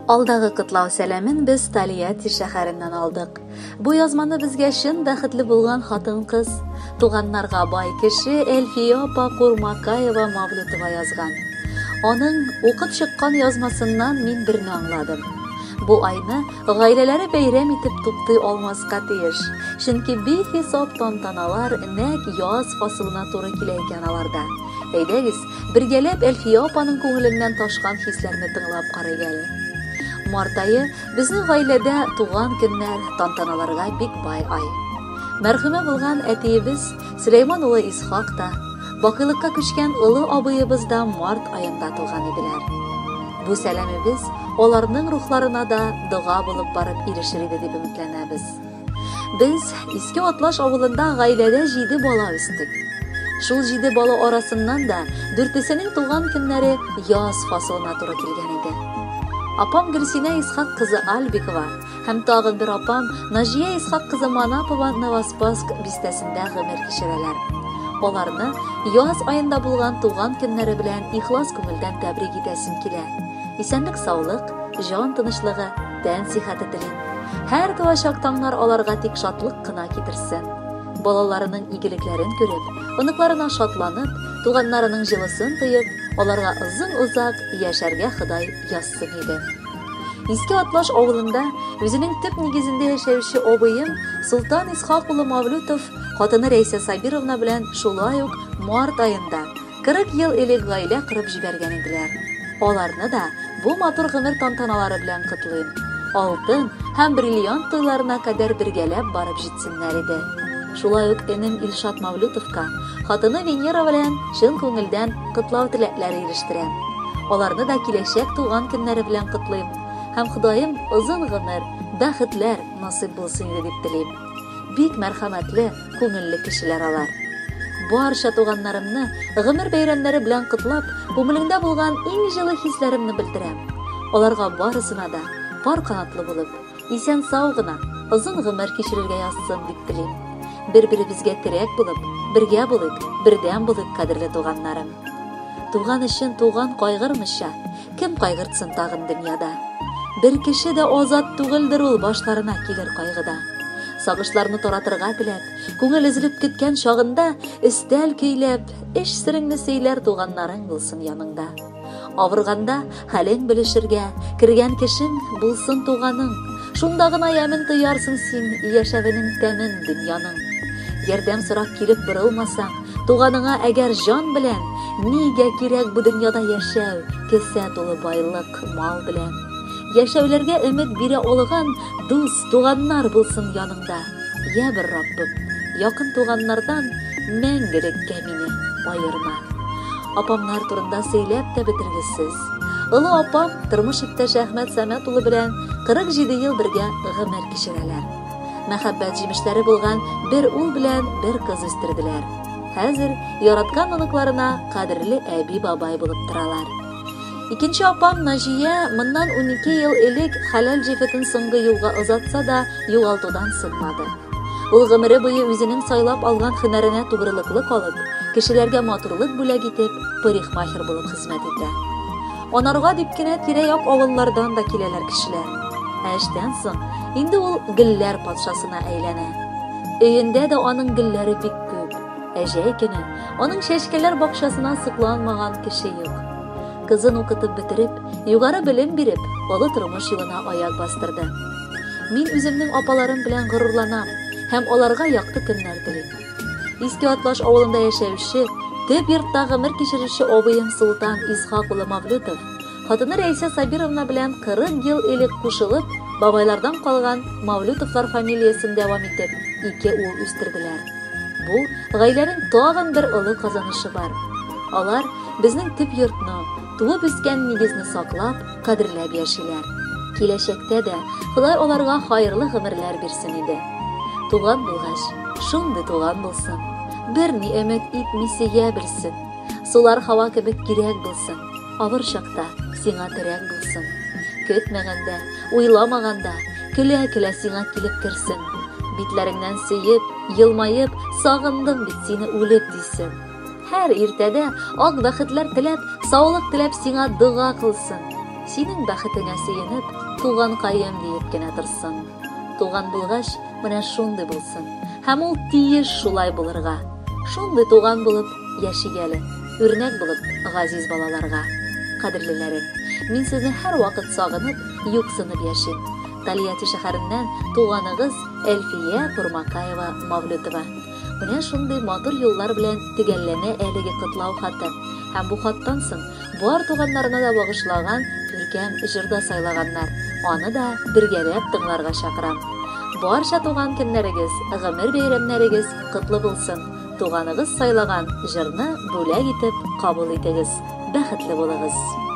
Алдагы котлау сәламен без Тольятти шәһәреннән алдык. Бу язманы безгә чын бәхетле булган хатын-кыз, туганнарга бай кеше Әлфия апа Курмакаева Мавлютова язган. Аның укып чыккан язмасыннан мин берне аңладым. Бу айны гаиләләре бәйрәм итеп туктый алмаска тиеш, чөнки бихисап тантаналар нәкъ яз фасылына туры килә икән аларда. Әйдәгез, бергәләп Әлфия апаның күңеленнән ташкан хисләрне тыңлап карыйк әле. Март ае безнең гаиләдә туган көннәр, тантаналарга бик бай ай. Мәрхүмә булган әтиебез Сөләйман улы Исхак та, бакыйлыкка күчкән олы абыебыз да март аенда туган иделәр. Бу сәламебез аларның рухларына да дога булып барып ирешер иде дип өметләнәбез. Без Иске Атлаш авылында гаиләдә җиде бала үстек. Шул җиде бала арасыннан да дүртесенең туган көннәре яз фасылына туры килгән иде. Апам Гөлсинә Исхак кызы Альбикова һәм тагын бер апам Наҗия Исхак кызы Манапова Новоспасск бистәсендә гомер кичерәләр. Аларны яз аенда булган туган көннәре белән ихлас күңелдән тәбрик итәсем килә. Исәнлек-саулык, җан тынычлыгы, тән сихәте телим. Һәр туачак таңнар аларга тик шатлык кына китерсен. Балаларының игелекләрен күреп, оныкларына шатланып, туганнарының җылысын тоеп, аларга озын-озак яшәргә Ходай язсын иде. Иске Атлаш авылында үзенең төп нигезендә яшәүче абыем Солтан Исхак улы Мавлютов хатыны Рәйсә Сабировна белән шулай ук март аенда 40 ел элек гаилә корып җибәргән иделәр. Аларны да бу матур гомер тантаналары белән котлыйм. Алтын һәм бриллиант туйларына кадәр бергәләп барып җитсеннәр иде. Шулай ук энем Илшат Мавлютовка хатыны Венера белән чын күңелдән котлау теләкләре ирештерәм. Аларны да киләчәк туган көннәре белән котлыйм һәм Ходаем озын гомер, бәхетләр насыйп булсын иде дип телим. Бик мәрхәмәтле, күңелле кешеләр алар. Барча туганнарымны гомер бәйрәмнәре белән котлап, күңелемдә булган иң җылы хисләремне белдерәм. Аларга барысына да пар канатлы булып, исән-сау гына, озын гомер кичерергә язсын дип телим. Бер-беребезгә терәк булып, бергә булыйк, бердәм булыйк, кадерле туганнарым. Туган өчен туган кайгырмыйча, кем кайгыртсын тагын дөньяда? Бер кеше дә азат түгелдер ул башларына килер кайгыда. Сагышларны таратырга теләп, күңел өзелеп көткән чагында, өстәл көйләп, эч сереңне сөйләр туганнарың булсын яныңда. Авырганда хәлең белешергә, кергән кешең булсын туганың. Шунда гына ямен тоярсың син яшәвенең тәмен дөньяның. Ярдәм сорап килеп борылмасаң, туганыңа әгәр җан белән, нигә кирәк бу дөньяда яшәү, кесә тулы байлык, мал белән. Яшәүләргә өмет бирә алган дус, туганнар булсын яныңда. Я бер Раббым, якын туганнардан мәңгелеккә мине аерма. Апамнар турында сөйләп тә бетергесез. Олы апам тормыш иптәше Әхмәт Сәмәт улы белән 47 ел бергә гомер кичерәләр. Мәхәббәт җимешләре булган бер ул белән бер кыз үстерделәр. Хәзер яраткан оныкларына кадерле әби-бабай булып торалар. Икенче апам Наҗия моннан 12 ел элек хәләл җефетен соңгы юлга озатса да, югалтудан сынмады. Ул гомере буе үзенең сайлап алган һөнәренә тугрылыклы калып, кешеләргә матурлык бүләк итеп, парикмахер булып хезмәт итә. Анарга дип кенә тирә-як авыллардан да киләләр кешеләр. Ә эштән соң инде ул гөлләр патшасына әйләнә. Өендә дә аның гөлләре бик күп. Ә җәй көне аның чәчкәләр бакчасына сокланмаган кеше юк. Кызын укытып бетереп, югары белем биреп, олы тормыш юлына аяк бастырды. Мин үземнең апаларым белән горурланам һәм аларга якты көннәр телим. Иске Атлаш авылында яшәүче, төп йортта гомер кичерүче абыем Солтан Исхак улы Мавлютов, хатыны Рәйсә Сабировна белән 40 ел элек кушылып, бабайлардан калган Мавлютовлар фамилиясен дәвам итеп, ике ул үстерделәр. Бу гаиләнең тагын бер олы казанышы бар. Алар безнең төп йортны, туып үскән нигезне саклап, кадерләп яшиләр. Киләчәктә дә Ходай аларга хәерле гомерләр бирсен иде. Туган булгач, шундый туган булсын. Берни өмет итми сөя белсен. Сулар һава кебек кирәк булсын. Авыр чакта сиңа терәк булсын. Көтмәгәндә, уйламаганда, көлә-көлә сиңа килеп керсен. Битләреңнән сөеп, елмаеп, сагындым бит сине үлеп дисен. Һәр иртәдә ак бәхетләр теләп, саулык теләп сиңа дога кылсын. Синең бәхетеңә сөенеп, туганкаем диеп кенә торсын. Туган булгач, менә шундый булсын. Һәм ул тиеш шулай булырга. Шундый туган булып яшик әле, үрнәк булып газиз балаларга. Кадерлеләрем, мин сезне һәрвакыт сагынып, юксынып яшим. Тольятти шәһәреннән туганыгыз Әлфия Курмакаева Мавлютова. Менә шундый матур юллар белән төгәлләнә әлеге котлау хаты. Һәм бу хаттан соң бар туганнарына да багышлаган күркәм җыр да сайлаганнар. Аны да бергәләп тыңларга чакырам. Барча туган көннәрегез, гомер бәйрәмнәрегез котлы булсын. Туганыгыз сайлаган җырны бүләк итеп кабул итегез. Бәхетле булыгыз!